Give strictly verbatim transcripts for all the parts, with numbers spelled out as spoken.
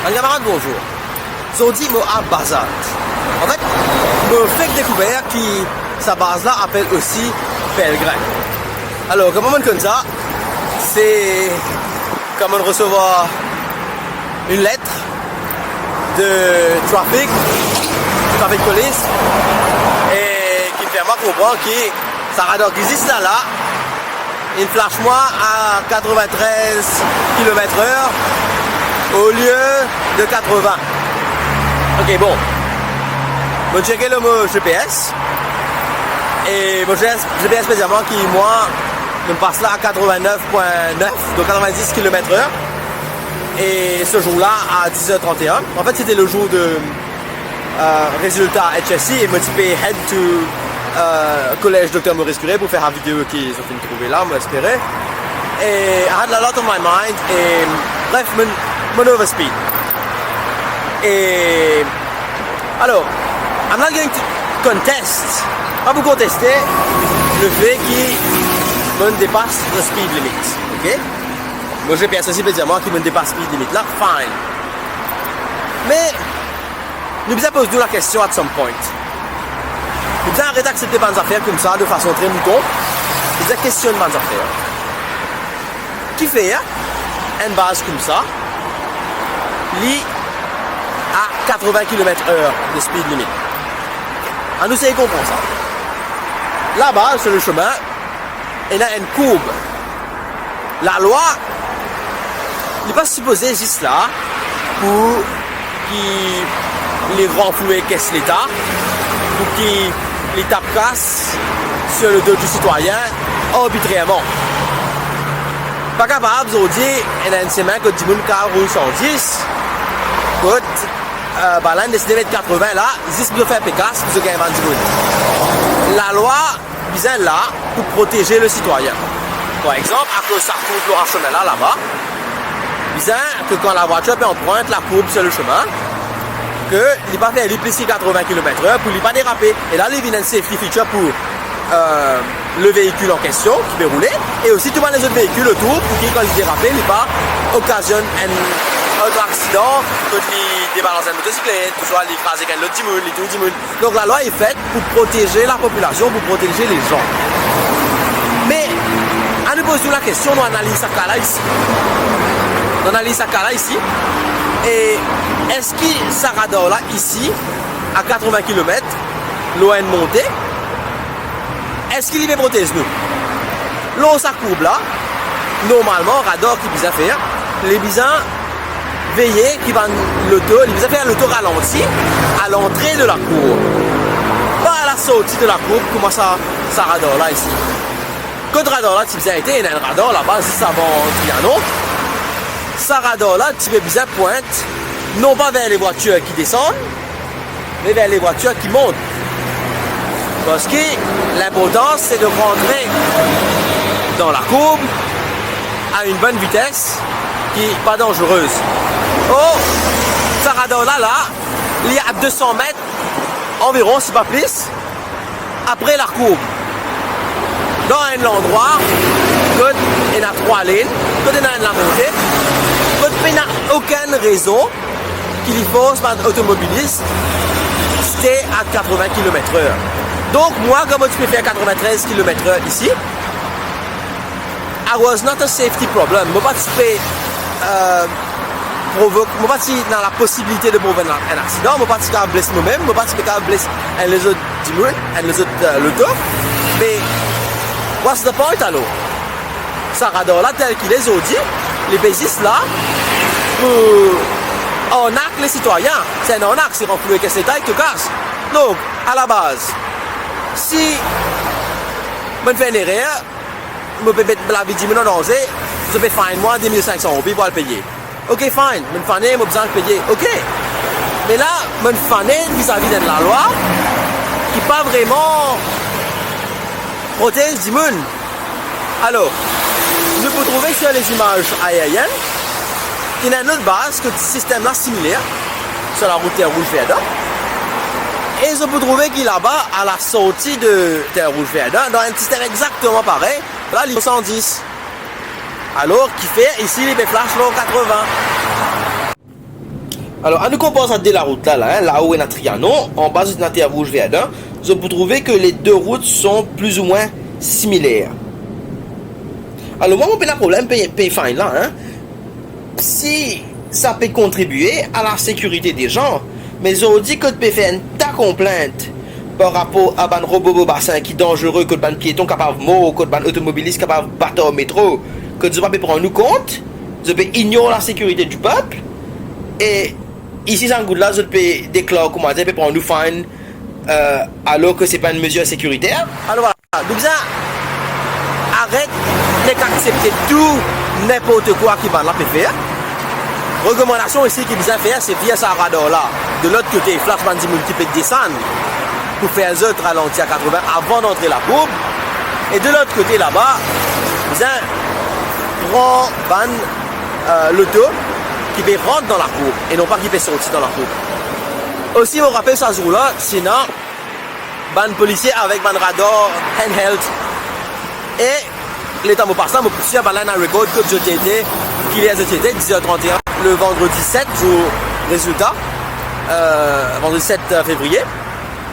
Bann kamarad, bonzour. Zordi mo a Bazalt. Anfet, mo fek dekouver ki sa baz la apel osi Pelgrin. Alor, kouma mo'nn konn sa? Se kan mo'nn resevwar enn let de traffic, traffic police, e ki fer mwa konpran ki sa radar ki zis la la, inn flash mwa a katrevin-trez kilomet or olie de katrevin. Ok, bon. Mo cheke lor mo G P S. E mo G P S, G P S pe dir mwa ki mwa, mo pas la a katrevin-nef pwin nef, donk katrevin-dis kilomet or. E se zour la, a dis er trant-e-enn, anfet, se ti le zour de, euh, rezilta H S C, e mo ti pe head to, euh, Collège Docteur Maurice Curie pou fer sa video ki zot finn trouve la, mo espere. E I had a lot on my mind, e bref, mo'nn, mo'nn overspeed. E alor, I'm not going to contest, pa pou konteste lefe ki mo'nn depas le speed limit, ok? Mo G P S osi pe dir mwa ki mo'nn depas speed limit la, fine. Me nou bizin poz nou lakestion at some point. Nou bizin aret aksepte bann zafer koumsa de fason tre mouton. Nou bizin kestionn bann zafer. Kifer enn baz koumsa, li a katrevin kilomet or de speed limit? Anou sey konpran sa. Laba, sir le semin, ena enn kourb. Lalwa, li pa sipoze zis la pou ki li ranfloue kes Leta, pou ki li tap kas sir ledo di sitwayin arbitrerman. Pa kapab zordi ena enn semin kot dimoun kav roul san dis, kot, euh, bann la inn deside met katrevin la, zis pou zot fer pekas, pou zot gagn bann dimoun. Lalwa bizin la pou proteze le sitwayin. Par exanp, akoz sa kourb lor sa semin la, laba, bizin ke kan lavwatir pe anprint lakourb sir le semin, ke li pa fer li plis ki katrevin kilomet or pou li pa derape. E la, li vinn enn safety feature pou, euh, le veikil an kestion ki pe roule, e osi tou bann lezot veikil otour, pou ki kan li derape, li pa okazionn enn lot aksidan, kot li debalans enn motosiklet, ouswa li kraz ek enn lot dimoun, li touy dimoun. Donk, lalwa li fet pou proteze lapopilasion, pou proteze lezan. Me, anou poz nou lakestion, nou analiz sa ka la isi. Nou analiz sa ka la isi. E eski sa radar la isi, a katrevin kilomet, lor enn monte, eski li pe protez nou? Lor sa kourb la, normalman, radar ki bizin fer, li bizin veye ki bann loto, li bizin fer loto ralanti a lantre de lakourb. Pa a lasorti de lakourb, kouma sa, sa radar la isi. Kot radar la ti bizin ete, ena enn radar laba, zis avan Trianon. Sa radar la ti pe bizin pwint, non pa ver lemwatir ki desann, me ver lemwatir ki mont. Parski linportans, se de rantre dan lakourb a enn bonn vites ki pa danzerez. Or, sa radar la, la, li a de san met anviron, si pa plis, apre lakourb. Dan enn landrwa kot ena trwa lane, kot ena enn lamonte, kot pena okenn rezon ki li fors bann otomobilis stay at katrevin kilomet or. Donk, mwa, kan mo ti pe fer katrevin-trez kilomet or isi, I was not a safety problem. Mo pa ti pe, euh, provok-, mo pa ti dan laposibilite de provok enn, enn aksidan, mo pa ti kav bles momem, mo pa ti pe kav bles enn lezot dimoun, enn lezot, euh, loto. Me, what's the point alor? Sa radar la, tel ki li zordi, li pe zis la pou arnak lesitwayin. Se enn arnak, se ranfloue kes Leta ek to kas. Donk, alabaz, si mo'nn fer enn erer, mo pe met lavi dimoun an danze, zot pe fine mwa de mil sink san roupi pou al peye. Ok, fine, mo'nn fane, mo bizin al peye. Ok. Me la, mo'nn fane vizavi d'enn lalwa ki pa vreman protez dimoun. Alor, nou pou trouve sir lezimaz aerienn, ki ena enn lot baz kot sistem la similer, sir larout Terre Rouge Verdun. E zot pou trouve ki laba, a lasorti de Terre Rouge Verdun, dan enn sistem exakteman parey, la li san dis. Alor, kifer isi li pe flash lor katrevin? Alor, anou konpar sa de larout la, la, hein, lao ena Trianon, anba zot ena Terre Rouge Verdun, zot pou trouve ke le de rout son plizoumwin similer. Alor, mwa, mo pena problem pey, pey fine la, hein. Si sa pe kontribie a lasekirite de zan, me zordi kot pe fer enn ta konplint par rapor a bann robo bobasin ki danzere, kot bann pieton kapav mor, kot bann otomobilis kapav bat ar metro, kot zot pa pe pran nou kont, zot pe ignor lasekirite dipep, e isi, sa gout la, zot pe deklar koumadir pe pran nou fine, euh, alor ke se pa enn mezir sekiriter. Alor, vwala. Nou bizin aret nek aksepte tou ninport kwa ki bann la pe fer. Rekomandasion isi ki bizin fer, se vir sa radar la de lot kote, flash bann dimoun ki pe desann pou fer zot ralanti a katrevin avan d'antre lakourb. E de lot kote laba, bizin pran bann, euh, loto ki pe rant dan lakourb e non pa ki pe sorti dan lakourb. Osi, mo rapel sa zour la, ti ena bann polisie avek bann radar handheld. E letan mo pas la, mo pou swiv bann la ena rekord kot zot ti ete, kiler zot ti ete, diz er trant e enn, le vandredi set, zour rezilta, euh, vandredi set fevriye.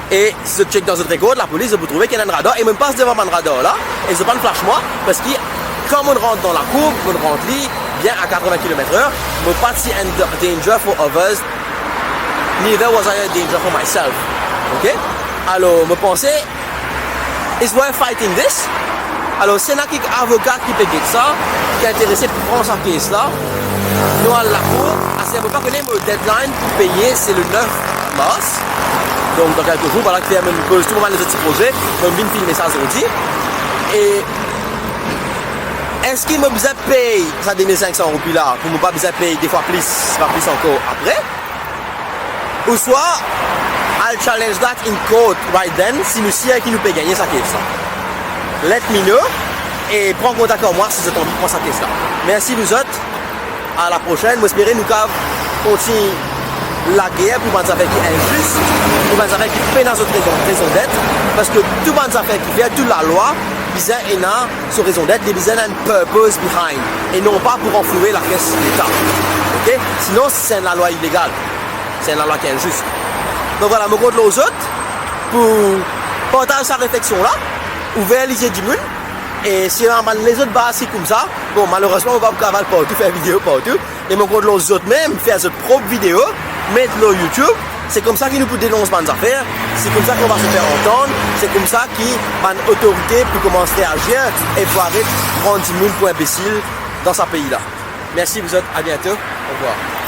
E si zot check dan zot rekord, lapolis, zot pou trouve ki ena enn radar, e mo pas devan bann radar la, e zot pa'nn flash mwa, parski kan mo rant dan lakourb, mo rant li bien a katrevin kilomet er, mo pa ti enn da-, danger for others, neither was I a danger for myself. Ok? Alor, mo panse, it's worth fighting this. Alor, si ena kek avoka ki pe get sa, ki interese pou pran sa case la, nou al lakour. Aster mo pa kone, mo deadline pou peye, se le nef mars. Donk, dan kelke zour, vwala ki fer mo poz tou mo bann lezot ti proze, mo vinn filme sa zordi. E eski mo bizin pey sa de mil sink san roupi la, pou mo pa bizin pey de fwa plis, pa plis ankor apre? Ouswa, I'll challenge that in court right then, si nou sir ki nou pe gagne sa case la. Let me know, e pran kontak ar mwa si zot anvi pran sa case la. Mersi nou zot, a la prosenn. Mo espere nou kav kontign lager pou bann zafer ki inzis, pou bann zafer ki pena zot rezon, rezon det, parski tou bann zafer ki fer, tou lalwa bizin ena so rezon det, li bizin ena enn purpose behind, e non pa pou ranfloure lakes Leta. Ok? Sinon, se enn lalwa ilegal. Se enn lalwa ki inzis. Donk vwala, mo kont lor zot pou partaz sa refleksion la, ouver lizie dimoun, e si ena bann lezot baz ki koumsa, bon, malerezman, mo pa pou kapav al partou, fer video partou, me mo kont lor zot mem, fer zot prop video, met lor YouTube. Se koumsa ki nou pou denons bann zafer, se koumsa ki nou va se fer antann, se koumsa ki bann otorite pou koumans reazir e pou aret pran dimoun pou inbesil dan sa pei la. Mersi, vous autres, à bientôt. Au revoir.